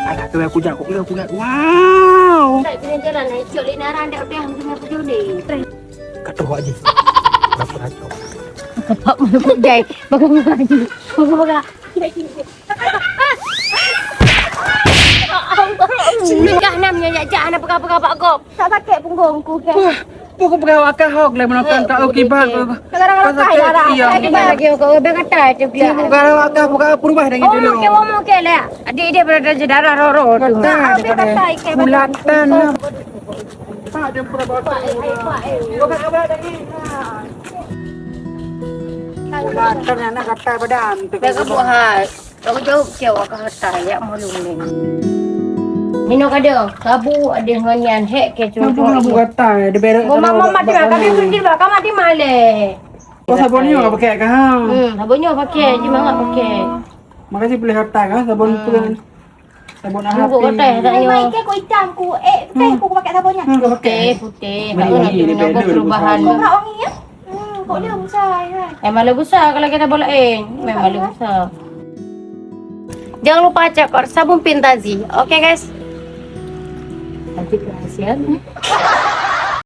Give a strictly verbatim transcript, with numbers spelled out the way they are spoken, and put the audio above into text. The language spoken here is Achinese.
Alah, tu aku jak, aku jak, aku jak. Wow. Tak kena jalan, eh. Cok lé narang dak payah macam apa joleh. Kat tu awak je. Berapa racun? Kepak mulut jai. Bagaimana? Bagaimana? Nikah nam nyan jak-jak hana peugah-peugah bak gob. Tak sakit punggung ku ke? Wah, buku peugah wakah hok lé meunokan tak oke bak. Gara-gara kah ya, Ra? Iya. Lagi kau udah kata tu dia. Bukan wakah, bukan berubah dengan dulu. Oke, oke lah. Adik dia berada di darah roro tu. Kata, kata, kata, bulatan. Tak ada berubah. Bulatan anak kata badan tu. Dah kebuhat. Jauh-jauh keu awak ka hatai, yak malu ni. Nino kada, kabu ada ngon nyan hek ke cuma. Kabu hatai, ada beret. Mama mati mah, kami pergi bah, kami mati maleh. Oh, sabon nyoe pakai kah? Hmm, sabon nyoe pakai, cuma ngak pakai. Makasih boleh hatai kah, sabon tu kan. Sabon api. Buku kotak tak nyoe. Mai ke ku hitam ku, eh, teh ku pakai sabon nyan. Putih, putih. Beri tak lagi, ada lebih perubahan. Kau nak wangi ya? Hmm, kok dia besar kan? Emang lebih besar kalau kita bola eh. Memang lebih besar. Jangan lupa cek kod sabun Pintazi. Oke, guys. Nanti kerahasiaan.